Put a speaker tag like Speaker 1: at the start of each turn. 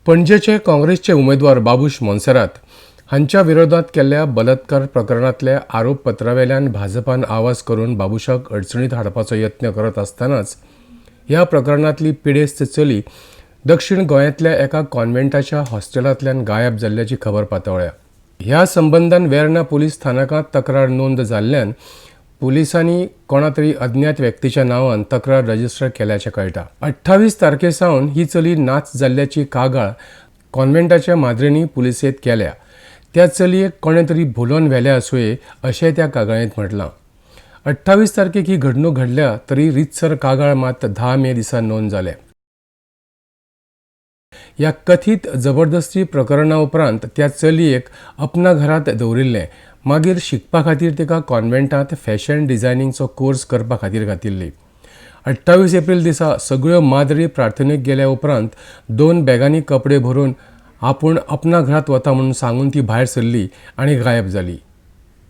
Speaker 1: पणजेचे काँग्रेसचे उमेदवार बाबूश मोन्सेरात हांच्या विरोधात केल्ल्या बलात्कार प्रकरणांतल्या आरोपपत्रावेल्यान भाजपान आवाज करून बाबूशाक अडचणीत हाडपाचो यत्न करत आसतनाच ह्या प्रकरणांतली पिडेस्त चली दक्षिण गोंयांतल्या एका कॉन्व्हेंटाच्या हॉस्टेलांतल्यान गायब जाल्ल्याची खबर पातळ्ळ्या. ह्या संबंदान वेर्णा पुलीस स्थानकांत तक्रार नोंद जाल्ल्यान पुलिसांनी कोणा तरी अज्ञात व्यक्तीच्या नांवान तक्रार रजिस्टर केल्याचें कळटा. 28 तारखे सावन ही चली नाच जाल्ल्याची कागाळ कॉन्व्हेंटाच्या माद्रींनी पुलिसेंत केल्या. त्या चलयेक कोणें तरी भुलोवन व्हेल्या आसुये अशें त्या कागाळेंत म्हटलां. 28 तारखेक ही घडणूक घडल्या तरी रितसर कागाळ मात 10 मे दिसा नोंद जाल्या. ह्या कथीत जबरदस्ती प्रकरणा उपरांत त्या चलयेक अपना घरांत दवरिल्लें. मागीर शिकपा खातीर तिका कॉन्व्हेंटांत फॅशन डिझायनिंगचो कोर्स करपा खातीर घातिल्ली. 28 एप्रील दिसा सगळ्यो माद्री प्रार्थनेक गेल्या उपरांत 2 बॅगांनी कपडे भरून आपूण अपना घरांत वता म्हणून सांगून ती भायर सरली आनी गायब जाली.